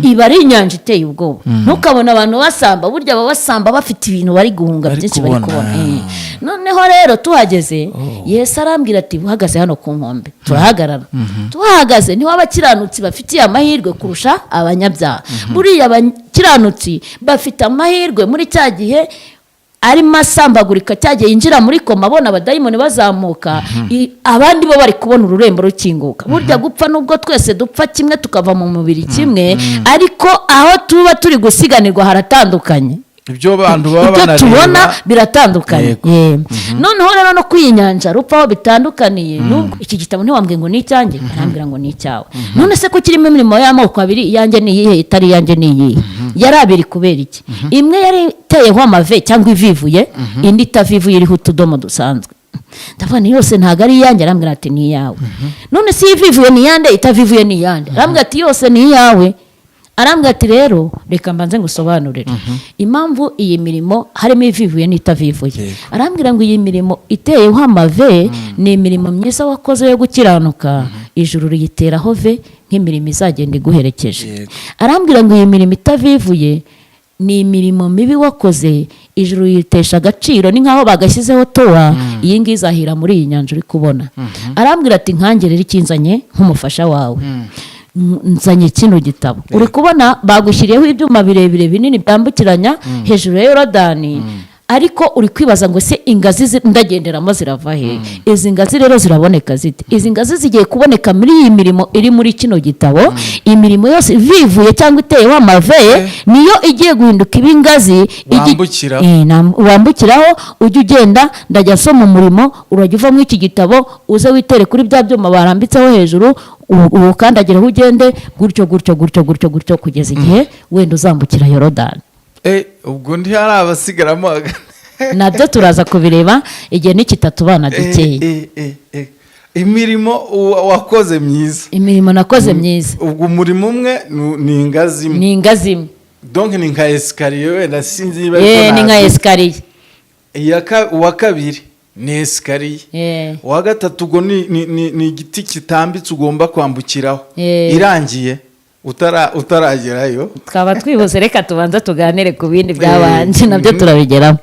Iba ari inyanja iteye ubwoba. Ntukabone abantu basamba, burya baba basamba bafite ibintu bari guhunga Bari byinshi bari kubona. kubona. Noneho rero tuhageze, Yesu arambwira ati: "Uhagaze hano ku nkombe." Turahagarara. Tuhahagaze niho abakiranutsi bafitiye amahirwe kurusha abanyabyaha. Buriya abakiranutsi bafite amahirwe muri cya gihe arimo asambagurika, cya gihe yinjira muri koma abona abadayimoni bazamuka, abandi bo bari kubona ururembo rukinguka. Burya gupfa, nubwo twese dupfa kimwe tukava mu mubiri kimwe, ariko aho tuba turi gusiganirwa haratandukanye. Ibyo bantu baba Ibyo banareba. tubona biratandukanye. Yego. Noneho rero no kuri iyi nyanja rupfa aho bitandukaniye, nubwo iki gitabo ntiwambwiye ngo ni icyanjye, arambwira ngo ni icyawe. None se ko kirimo imirimo y'amoko abiri, iyanjye ni iyihe, itari iyanjye ni iyihe? Yari abiri kubera iki? Imwe yari iteyeho amave cyangwa ivivuye, indi itavivuye iriho utudomo dusanzwe. Ndavuga ni yose ntabwo ari iyanjye. Arambwira ati: "Ni iyawe." None se ivivuye ni iyande, itavivuye ni iyande? Arambwira ati: "Yose ni iyawe." Arambwira ati: "Rero reka mbanze ngusobanurire impamvu iyi mirimo harimo ivivuye n'itavivuye." Arambwira ngo iyi mirimo iteyeho amave ni imirimo myiza wakoze yo gukiranuka, ijuru riyiteraho ve nk'imirimo izagenda iguherekeje. Arambwira ngo iyi mirimo itavivuye ni imirimo mibi wakoze, ijuru yitesha agaciro, ni nk'aho bagashyizeho towa, iyi ngiyi izahira muri iyi nyanja uri kubona. Arambwira ati: "Nkange rero ikinzanye nk'umufasha wawe, nzanye kino gitabo uri kubona. Bagushyiriyeho ibyuma birebire binini byambukiranya hejuru ya Yorodani, ariko uri kwibaza ngo se ingazi ndagenderamo zirava he? Izi ngazi rero ziraboneka zite? Izi ngazi zigiye kuboneka muri iyi mirimo iri muri kino gitabo. Imirimo yose ivivuye cyangwa iteyeho amave niyo igiye guhinduka iba ingazi Wambukiraho. Wambukiraho ujya ugenda. Ndajya nsoma umurimo, urajya uva muri iki gitabo uze witere kuri bya byuma barambitseho hejuru, uwukandagireho, ugende gutyo gutyo gutyo gutyo gutyo kugeza igihe wenda uzambukira Yorodani." Ubwo ntihari abasigaramo hagati? Nabyo turaza kubireba igihe nikitatubana dukeya. Imirimo wakoze myiza. Imirimo nakoze myiza. Ubwo umurimo umwe ni ingazi imwe. Ni ingazi imwe. Donc ni nka escalier wenda, sinzi niba ariko Ni nka nabyita. escalier. Uwa kabiri ni escalier. Uwa gatatu ubwo ni igiti kitambitse ugomba kwambukiraho. Irangiye utaragerayo. Twaba twihuse, reka tubanze tuganire ku bindi byabanje, nabyo turabigeraho.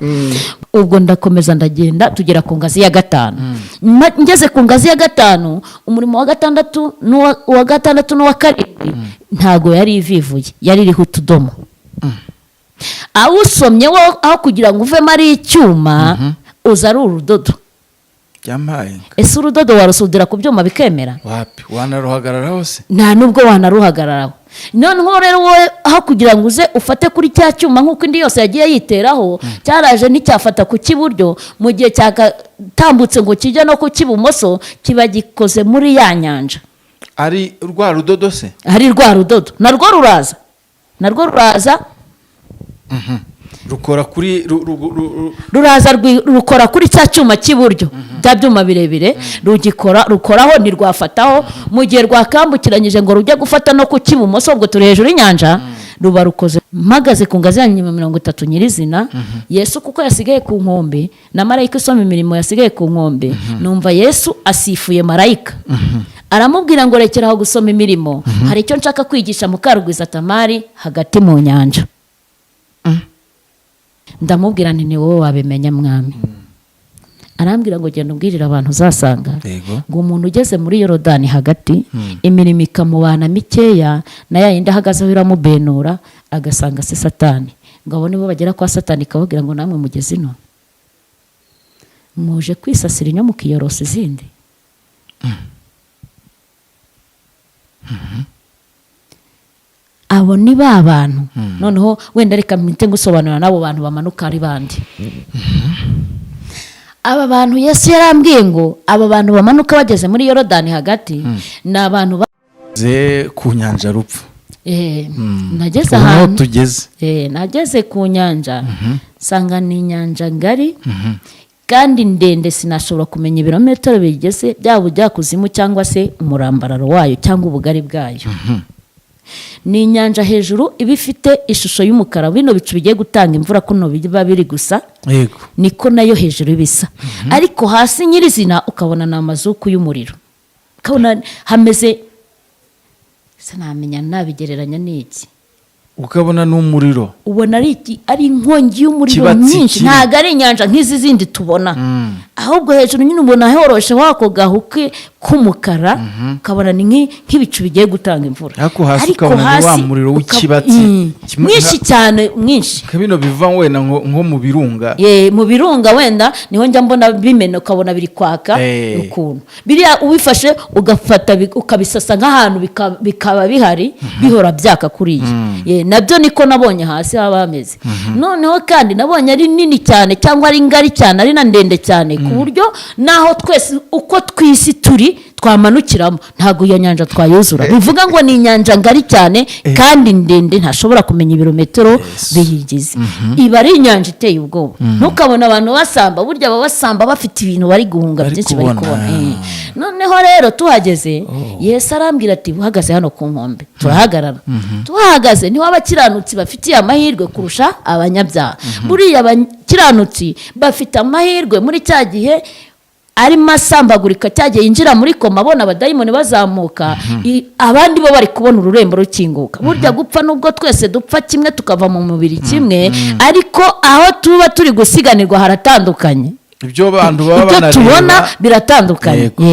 Ubwo ndakomeza ndagenda, tugera ku ngazi ya gatanu. Ngeze ku ngazi ya gatanu, umurimo wa gatandatu uwa gatandatu n'uwa karindwi ntago yari ivivuye, yari iriho utudomo. Awusomye wo, aho kugira ngo uvemo ari icyuma, uza ari urudodo. Yampaye. Ese urudodo warusudira ku byuma bikemera? Wapi, wanaruhagarara hose? Nta nubwo wanaruhagararaho. Noneho rero wowe, aho kugira ngo uze ufate kuri cya cyuma nk'uko indi yose yagiye yiteraho, cyaraje nticyafata ku cy'iburyo. Mu gihe cyakatambutse ngo kijye no ku cy'ibumoso, kiba gikoze muri ya nyanja. Ari rwa rudodo se? Ari rwa rudodo, narwo ruraza, narwo ruraza. Rukora kuri Ruraza rukora kuri cya cyuma cy'iburyo, bya byuma birebire, rugikora, rukoraho, ntirwafataho. Mu gihe rwakambukiranyije ngo rujye gufata no ku cy'ibumoso, ubwo turi hejuru y'inyanja, ruba rukoze. Mpagaze ku ngazi ya nyuma 30 nyirizina, Yesu kuko yasigaye ku nkombe na marayika usoma imirimo yasigaye ku nkombe, numva Yesu asifuye marayika, aramubwira ngo: "Rekera aho gusoma imirimo, hari icyo nshaka kwigisha Mukarugwiza Tamari hagati mu nyanja." Ndamubwira nti: "Ni wowe wabimenya, Mwami." Arambwira ngo: "Genda ubwirire abantu uzasanga ngo umuntu ugeze muri Yorodani hagati, imirimo ikamubana mikeya, na ya yindi ahagazeho iramubenura, agasanga se Satani, ngo abo nibo bagera kwa Satani ikababwira ngo: 'Namwe mugeze ino muje kwisasira inyo mukiyorosa izindi.'" Abo ni ba bantu. Noneho wenda reka mpite ngusobanurira n'abo bantu bamanuka ari bande. Aba bantu Yesu yarambwiye ngo aba bantu bamanuka bageze muri Yorodani hagati ni abantu Ze ku nyanja rupfu. Nageze Ubu niho ahantu tugeze. Nageze ku nyanja, nsanga ni inyanja ngari kandi ndende, sinashobora kumenya ibirometero bigeze, byaba ujyakuzimu cyangwa se umurambararo wayo cyangwa ubugari bwayo. Ni inyanja hejuru iba ifite ishusho y'umukara, bino bicu bigiye gutanga imvura kuno biba biri gusa, niko nayo hejuru bisa, ariko hasi nyirizina ukabona ni amazuku y'umuriro, ukabona hameze, sinamenya nabigereranya n'iki. Ukabona n'umuriro. Ubona ari inkongi y'umuriro Kibatsi myinshi. kiri. Ntabwo ari inyanja nk'izi zindi tubona, ahubwo hejuru nyine ubona horoshe wako gahu k'umukara, ukabona ni nk'ibicu bigiye gutanga imvura. Ariko hasi ukabona ni wa muriro w'ikibatsi. Mwinshi cyane, mwinshi. Nka bino biva wenda nko mu birunga. Ye, mu birunga wenda niho njya mbona bimena, ukabona biri kwaka ukuntu biriya ubifashe ugafata ukabisasa nk'ahantu bikaba bihari, bihora byaka kuriya. Ye, nabyo niko nabonye hasi haba hameze. Noneho kandi nabonye ari nini cyane, cyangwa ari ngari cyane, ari na ndende cyane, ku buryo naho twese uko tw'isi turi twamanukiramo, ntabwo iyo nyanja twayuzura. Bivuga ngo ni inyanja ngari cyane kandi ndende, ntashobora kumenya ibirometero biyigize. Iba ari inyanja iteye ubwoba. Ntukabone abantu basamba, burya baba basamba bafite ibintu bari guhunga Bari byinshi bari kubona. kubona. Noneho rero tuhageze, Yesu arambwira ati: "Uhagaze hano ku nkombe." Turahagarara. Tuhahagaze niho abakiranutsi bafitiye amahirwe kurusha abanyabyaha. Buriya abakiranutsi bafite amahirwe muri cya gihe arimo asambagurika, cya gihe yinjira muri koma, abona abadayimoni bazamuka, abandi bo bari kubona ururembo rukinguka. Burya gupfa, nubwo twese dupfa kimwe tukava mu mubiri kimwe, ariko aho tuba turi gusiganirwa haratandukanye. Ibyo bantu baba Ibyo banareba tubona biratandukanye. Yego.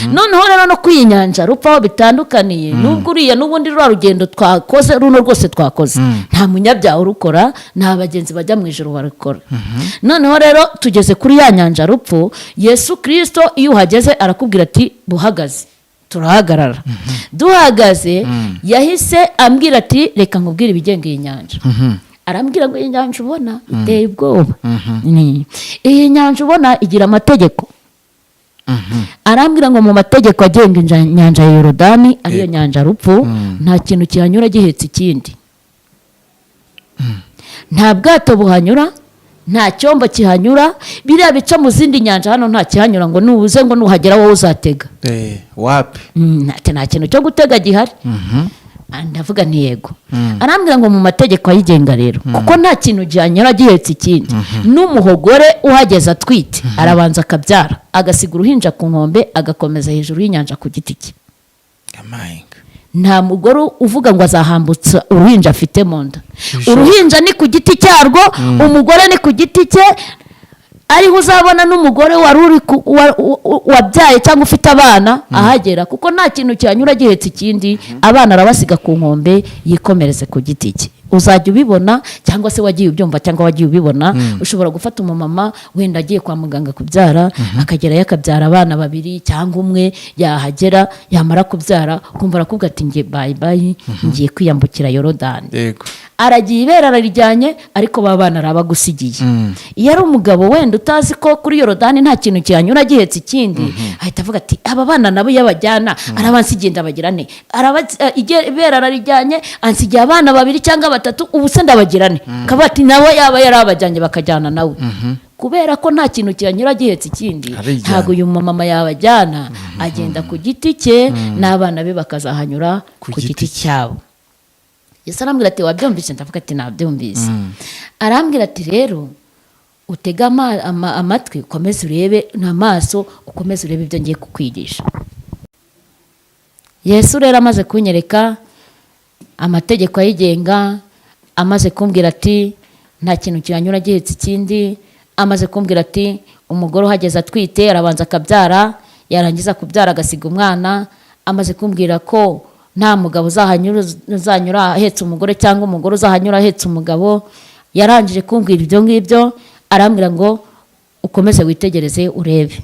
Noneho rero no kuri iyi nyanja rupfa aho bitandukaniye, nubwo uriya n'ubundi rwa rugendo twakoze, runo rwose twakoze, nta munyabyaha urukora, nta bagenzi bajya mu ijoro barukora. Noneho rero tugeze kuri ya nyanja rupfu, Yesu Kirisito iyo uhageze arakubwira ati: "Buhagaze." Turahagarara. Duhagaze yahise ambwira ati: "Reka nkubwire ibigenga iyi nyanja." Arambwira ngo: "Iyi nyanja ubona iteye ubwoba. Iyi nyanja ubona igira amategeko." Arambwira ngo mu mategeko agenga inyanja ya Yorodani, ariyo nyanja rupfu, nta kintu kihanyura gihetse ikindi, nta bwato buhanyura, nta cyombo kihanyura. Biriya bica mu zindi nyanja, hano nta kihanyura, ngo nubuze ngo nuhagera wowe uzatega. Wapi. Nta kintu cyo gutega gihari. Ndavuga nti: "Yego." Arambwira ngo mu mategeko ayigenga rero, kuko nta kintu gihanyura gihetse ikindi, n'umuhogore uhageze atwite arabanza akabyara, agasiga uruhinja ku nkombe, agakomeza hejuru y'inyanja ku giti cye. Amahinga. Nta mugore uvuga ngo azahambutsa uruhinja afite mu nda. Bishoboka. Uruhinja ni ku giti cyarwo, umugore ni ku giti cye. Ariho uzabona n'umugore wari uri wabyaye cyangwa ufite abana ahagera, kuko nta kintu cyanyura gihetse ikindi, abana arabasiga ku nkombe yikomereze ku giti cye. Uzajya ubibona, cyangwa se wagiye ubyumva, cyangwa wagiye ubibona. Ushobora gufata umumama wenda agiye kwa muganga kubyara, akagerayo akabyara abana babiri cyangwa umwe, yahagera yamara kubyara ukumva arakubwira ati: "Ngiye, bye bye, ngiye kwiyambukira Yorodani." Aragiye, ibere ararijyanye, ariko ba bana arabagusigiye. Iyo ari umugabo wenda utazi ko kuri Yorodani nta kintu kihanyura gihetse ikindi, ahita avuga ati: "Aba bana nabo iyo abajyana arabansigiye, ndabagira nte? Ibere ararijyanye, ansigiye abana babiri cyangwa batatu, ubu se ndabagira nte?" Akaba ati nawe yaba yarabajyanye bakajyana nawe, kubera ko nta kintu kihanyura gihetse ikindi. Arijyana. Ntabwo uyu mumama yabajyana, agenda ku giti cye n'abana be bakazahanyura Ku ku giti giti cye. cyabo. Yesu arambwira ati: "Wabyumvise?" Ndavuga ati: "Nabyumvise." Arambwira ati: "Rero utege amatwi, ukomeze urebe n'amaso, ukomeze urebe ibyo ngiye kukwigisha." Yesu rero amaze kunyereka amategeko ayigenga, amaze kumbwira ati nta kintu kihanyura gihetse ikindi, amaze kumbwira ati umugore uhageze atwite arabanza akabyara, yarangiza kubyara agasiga umwana, amaze kumbwira ko nta mugabo uzanyura ahetse umugore cyangwa umugore uzahanyura ahetse umugabo, yarangije kumbwira ibyo ngibyo, arambwira ngo: "Ukomeze witegereze urebe."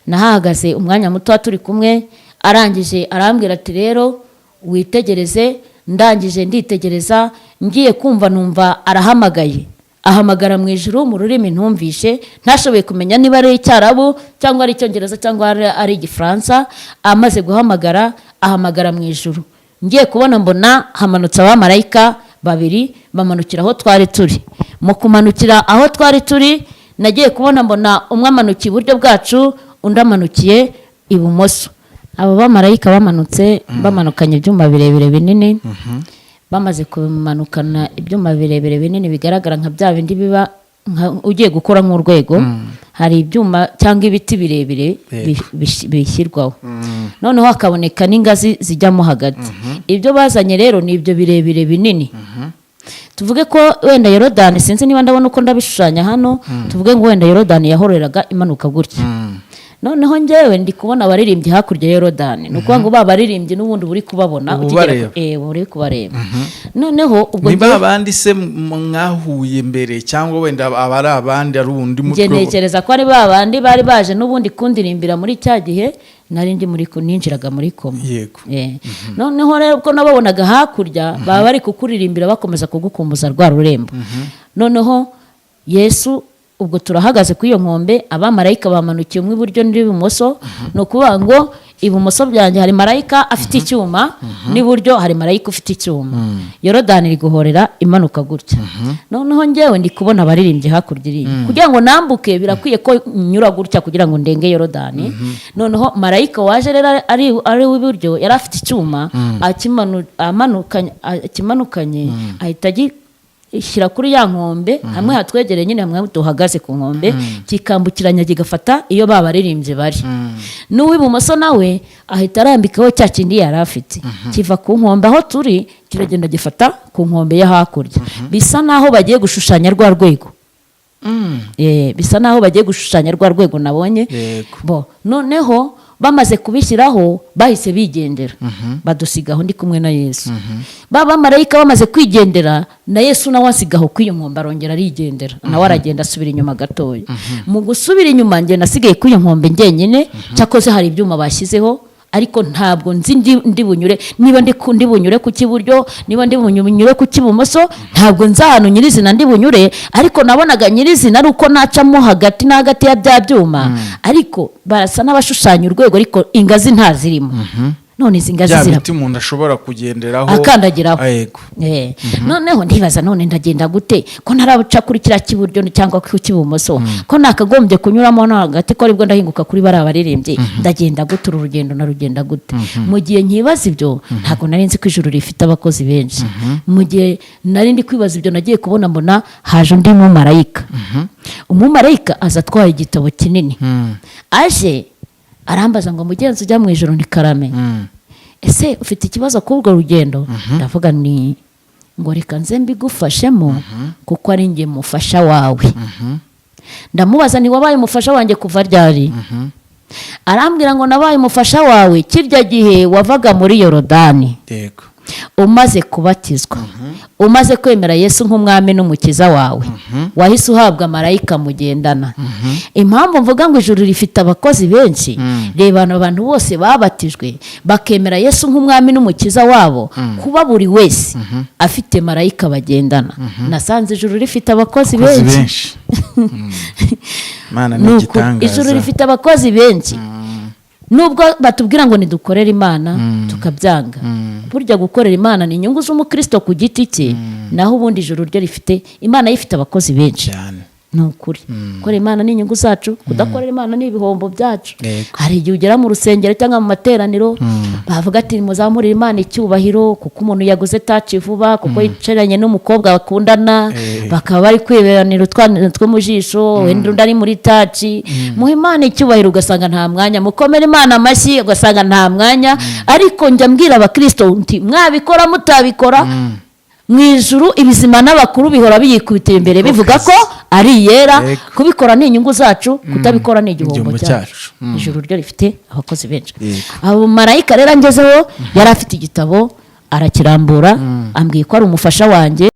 Nahahagaze umwanya muto turi kumwe, arangije arambwira ati: "Rero witegereze." Ndangije nditegereza, ngiye kumva numva arahamagaye, ahamagara mu ijuru mu rurimi ntumvishe, ntashoboye kumenya niba ari Icyarabu cyangwa ari Icyongereza cyangwa ari Igifaransa. Amaze guhamagara, ahamagara mu ijuru, ngiye kubona mbona hamanutse abamarayika babiri, bamanukira aho twari turi. Mu kumanukira aho twari turi, nagiye kubona mbona umwe amanukiye iburyo bwacu, undi amanukiye ibumoso. Abo bamarayika bamanutse bamanukanye ibyuma birebire binini. Bamaze kumanukana ibyuma birebire binini bigaragara nka bya bindi biba ugiye gukora nk'urwego, hari ibyuma cyangwa ibiti birebire bishyirwaho, noneho hakaboneka n'ingazi zijyamo hagati. Ibyo bazanye rero ni ibyo birebire binini. Tuvuge ko wenda Yorodani, sinzi niba ndabona uko ndabishushanya hano, tuvuge ngo wenda Yorodani yahoreraga imanuka gutya. Noneho njyewe ndi kubona abaririmbyi hakurya ya Yorodani, ni ukuvuga ngo ba baririmbyi n'ubundi uri kubabona Ubu ukigera bareba. Uri kubareba. Noneho ubwo Ni ba bandi se mwahuye mbere, cyangwa wenda aba ari abandi, ari undi njye mutwe? Ntekereza ko ari ba bandi bari baje n'ubundi kundirimbira muri cya gihe nari ndi muri ninjiraga muri koma. Noneho rero ubwo nababonaga hakurya, baba bari kukuririmbira, bakomeza kugukumbuza rwa rurembo. Noneho Yesu, ubwo turahagaze kuri iyo nkombe, abamarayika bamanukiye umwe iburyo n'ibumoso. Ni ukuvuga ngo ibumoso byanjye hari marayika afite icyuma, n'iburyo hari marayika ufite icyuma. Yorodani iri guhorera imanuka gutya. Noneho njyewe ndi kubona abaririmbyi hakurya iriya. Kugira ngo nambuke birakwiye ko nyura gutya kugira ngo ndenge Yorodani. Noneho marayika waje rero ari uw'iburyo, yari afite icyuma, akimanukanye ahita ishyira kuri ya nkombe hamwe hatwegereye nyine, hamwe duhagaze ku nkombe, kikambukiranya kigafata iyo ba baririmbyi bari. N'uw'ibumoso nawe ahita arambikaho cya kindi yari afite, kiva ku nkombe aho turi kiragenda gifata ku nkombe yo hakurya. Bisa naho bagiye gushushanya rwa rwego. Bisa naho bagiye gushushanya rwa rwego nabonye. Bo noneho bamaze kubishyiraho bahise bigendera, badusigaho ndi kumwe na Yesu. Ba bamarayika bamaze kwigendera na Yesu nawe ansigaho kuri iyo nkombe, arongera arigendera nawe, aragenda asubira inyuma gatoya. Mu gusubira inyuma, njye nasigaye kuri iyo nkombe njyenyine. Cyakoze hari ibyuma bashyizeho, ariko ntabwo nzi ndi bunyure, niba ndi bunyure ku cy'iburyo, niba ndi bunyure ku cy'ibumoso. Ntabwo nzi ahantu nyirizina ndi bunyure, ariko nabonaga nyirizina ari uko nacamo hagati na hagati ya bya byuma. Ariko barasa n'abashushanya urwego, ariko ingazi ntazirimo. None izi ngazi Bya zira biti umuntu ashobora kugenderaho. Akandagiraho. Yego. Noneho ndibaza, none ndagenda gute ko ntaraca kuri kiriya cy'iburyo cyangwa ku cy'ibumoso, ko nakagombye kunyuramo no hagati, ko aribwo ndahinguka kuri bariya baririmbyi? Ndagenda gute? Uru rugendo narugenda gute? Mu gihe nkibaza ibyo, ntabwo nari nzi ko ijuru rifite abakozi benshi. Mu gihe nari ndi kwibaza ibyo, nagiye kubona mbona haje undi mumarayika. Umumarayika aza atwaye igitabo kinini. Aje arambaza ngo: "Mugenzi ujya mu ijuru?" Ni "Karame." "Ese ufite ikibazo kuri urwo rugendo?" Ndavuga ni ngo: "Reka nze mbigufashemo kuko ari njye mufasha wawe." Ndamubaza: "Ntiwabaye umufasha wanjye kuva ryari?" Arambwira ngo: "Nabaye umufasha wawe kirya gihe wavaga muri Yorodani, umaze kubatizwa, umaze kwemera Yesu nk'umwami n'umukiza wawe, wahise uhabwa marayika mugendana." Impamvu mvuga ngo ijuru rifite abakozi benshi, reba abantu bose babatijwe bakemera Yesu nk'umwami n'umukiza wabo, kuba buri wese afite marayika bagendana. Nasanze ijuru rifite abakozi abakozi benshi. Benshi. Imana ni Ni ukuri, igitangaza. Ijuru rifite abakozi benshi, nubwo batubwira ngo nidukorere Imana tukabyanga. Burya gukorera Imana ni inyungu z'umukristo ku giti cye, naho ubundi ijuru ryo rifite, Imana yo ifite abakozi benshi. Ni ukuri, gukorera Imana ni inyungu zacu, kudakorera Imana ni ibihombo byacu. Hari igihe ugera mu rusengero cyangwa mu materaniro, bavuga ati: "Muzamurire Imana icyubahiro," kuko umuntu yaguze Touch vuba, kuko yicaranye n'umukobwa bakundana, bakaba bari kwiberanira utwana two mu jisho, wenda undi ari muri Touch, "Muhe Imana icyubahiro," ugasanga nta mwanya. "Mukomere Imana amashyi," ugasanga nta mwanya. Ariko njya mbwira abakristo nti: "Mwabikora mutabikora, mu ijuru ibizima n'abakuru bihora biyikubitira imbere bivuga ko ari iyera." Kubikora ni inyungu zacu, kutabikora ni igihombo Igihombo cyacu. cyacu. Ijuru ryo rifite abakozi benshi. Abo marayika rero angezeho yari afite igitabo, arakirambura, ambwiye ko ari umufasha wanjye.